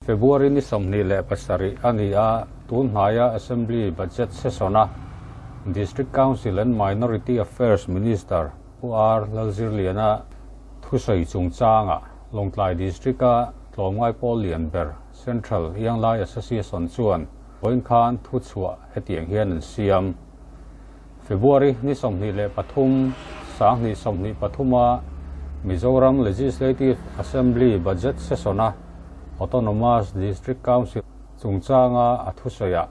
February ni 27 a ni a, tun hnaia Assembly Budget Session-a District Council and Minority Affairs Minister Pu R Lalzirliana thusawi chungchanga Lawngtlai District-a tlawmngai pawl lian ber Central Ianglai Association chuan vawiin khan thuchhuah hetiang hian an siam. February ni 23, 2023-a Mizoram Legislative Assembly Budget Session-a Autonomous District Council chungchanga a thusawiah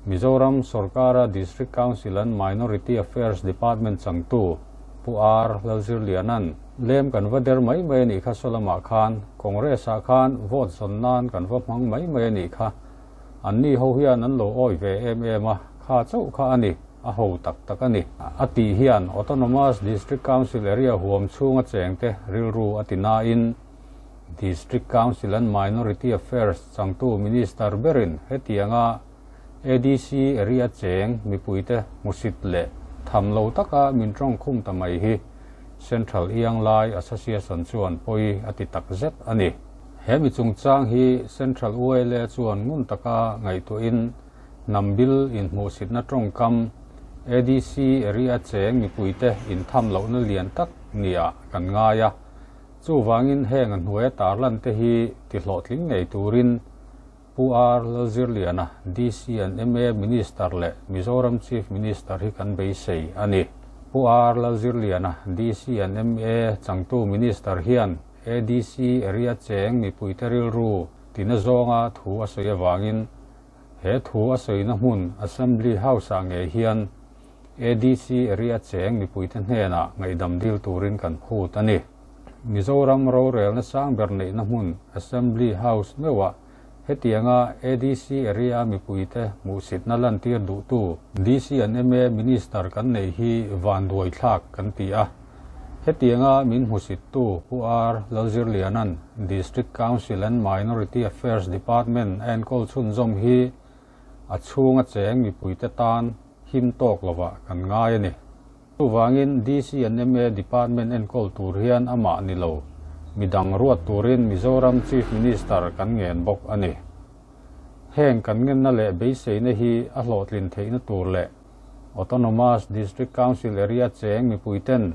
Mizoram sorkara District Council and Minority Affairs Department changtu Pu R Lalzirliana'n lem kan va der mai mai a nih kha saw lamah khan Congress-ah khan vote zawn nan kan va hmang mai mai a nih kha an ni ho hian an lo awi ve em em a kha chauh kha a ni a ho tak tak a ni a tih hian Autonomous District Council area huam chhunga chengte rilru a ti nain District Council and Minority Affairs changtu Minister berin hetianga ADC area cheng mipuite hmusit leh tham lo taka min tawng khum ta mai hi Central Ianglai Association chuan pawi a ti tak zet a ni. He mi chungchang hi Central ULA chuan ngun taka ngaihtuahin hnambil inhmuhsitna tawngkam ADC area cheng mipuite intham lohna lian tak nia kan ngai a. Chuwangin heng a hnuaia tarlan te hi ti hlawhtling ngei turin Pu R Lalzirliana DC and MA Minister leh Mizoram Chief Minister hi kan beisei a ni. Pu R Lalzirliana DC and MA changtu Minister hian ADC area cheng mipuite rilru tina zawnga thu a sawi awangin he thu a sawina hmun Assembly House ah ngei hian ADC area cheng mipuite hnenah ngaihdam dil turin kan phut a ni. Mizoram rorelna sang ber neihna hmun Assembly House meuhah hetianga ADC area mipuite hmuhsitna lantir duhtu DC and MA Minister kan nei hi van duai thlak kan ti a. Hetianga min hmusittu Pu R Lalzirliana'n District Council and Minority Affairs Department a enkawl chhunzawm hi a chhunga cheng mipuite tan him tawk lova kan ngai a ni. Chuwangin DC and MA Department enkawl tur hian amah ni lo midang ruat turin Mizoram Chief Minister kan ngen bawk a ni. Heng kan ngenna leh beiseina hi a hlawhtlin theihna tur leh Autonomous District Council area cheng mipuiten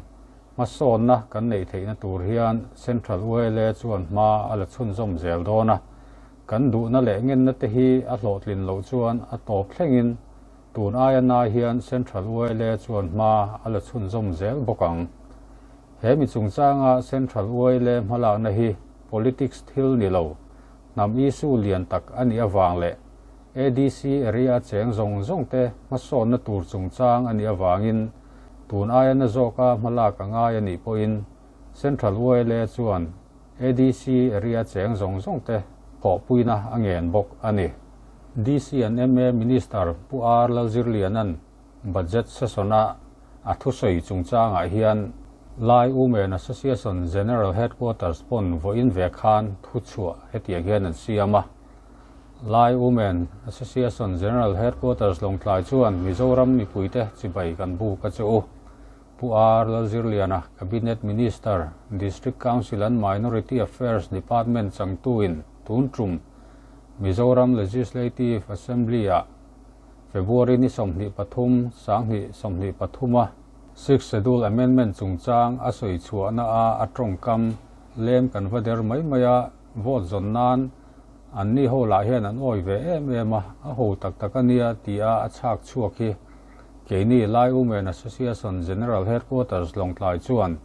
hmasawnna kan neih theihna tur hian Central ULA chuan hma a la chhunzawm zel dawn a. Kan duhna leh ngenna te hi a hlawhtlin loh chuan a tawp thlengin tun aia na hian Central ULA chuan hma a la chhunzawm zel bawk ang. He mi chungchanga Central ULA hmalakna hi politics thil ni lo hnam issue lian tak a nih awang leh ADC area cheng zawng zawng te hmasawnna tur chungchang a nih awangin tun aia na zawka hmalak a ngai a nih pawhin Central ULA chuan ADC area cheng zawng zawng te thawhpuina a ngen bawk a ni. DC and MA Minister Pu R Lalzirliana'n Budget Session-a a thusawi chungchangah hian Lai Women Association General Headquarters pawn vawiin ve khan thuchhuah hetiang hian an siam a. Lai Women Association General Headquarters Lawngtlai chuan Mizoram mipuite chibai kan buk a che u. Pu R Lalzirliana Cabinet Minister District Council and Minority Affairs Department changtuin tun tum Mizoram Legislative Assembly a February ni 23 2023 a Sixth Schedule Amendment chungchang a sawi chhuahna a a tawngkam lem kan va der mai mai a vote zawn nan an ni ho lah hian an awi ve em em a a ho tak tak ania ti a a chhak chhuak hi keini Lai Women Association General Headquarters Lawngtlai chuan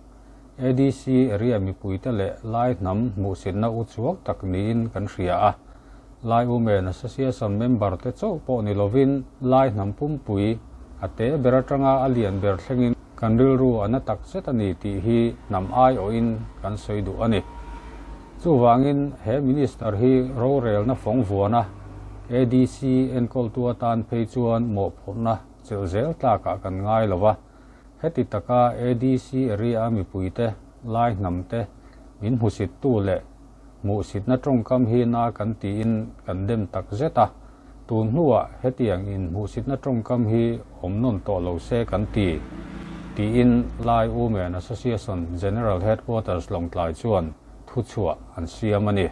ADC area mipuite leh Lai hnam hmuhsitna u chuak tak niin kan hria a. Lai Women Association member te chauh pawh ni lovin Lai hnam pumpui a te ber atanga a lian ber thlengin kan rilru ana tak zet ani tih hi hnam ai awhin kan sawi duh ani. Chuwangin he minister hi rorelna fawng vuana ADC enkawl tu atan phei chuan mawhphurhna chelh zel tlakah kan ngai lova. Heti taka ADC area mipuite Lai hnam te min hmusit tu leh hmuhsitna tawngkam hi na kan tiin kan dem tak zet a. Tun hnuah hetiang in hmuhsitna tawngkam hi awm nawn tawh lo se kan ti tiin Lai Women Association General Headquarters Lawngtlai chuan thuchhuah an siam a ni.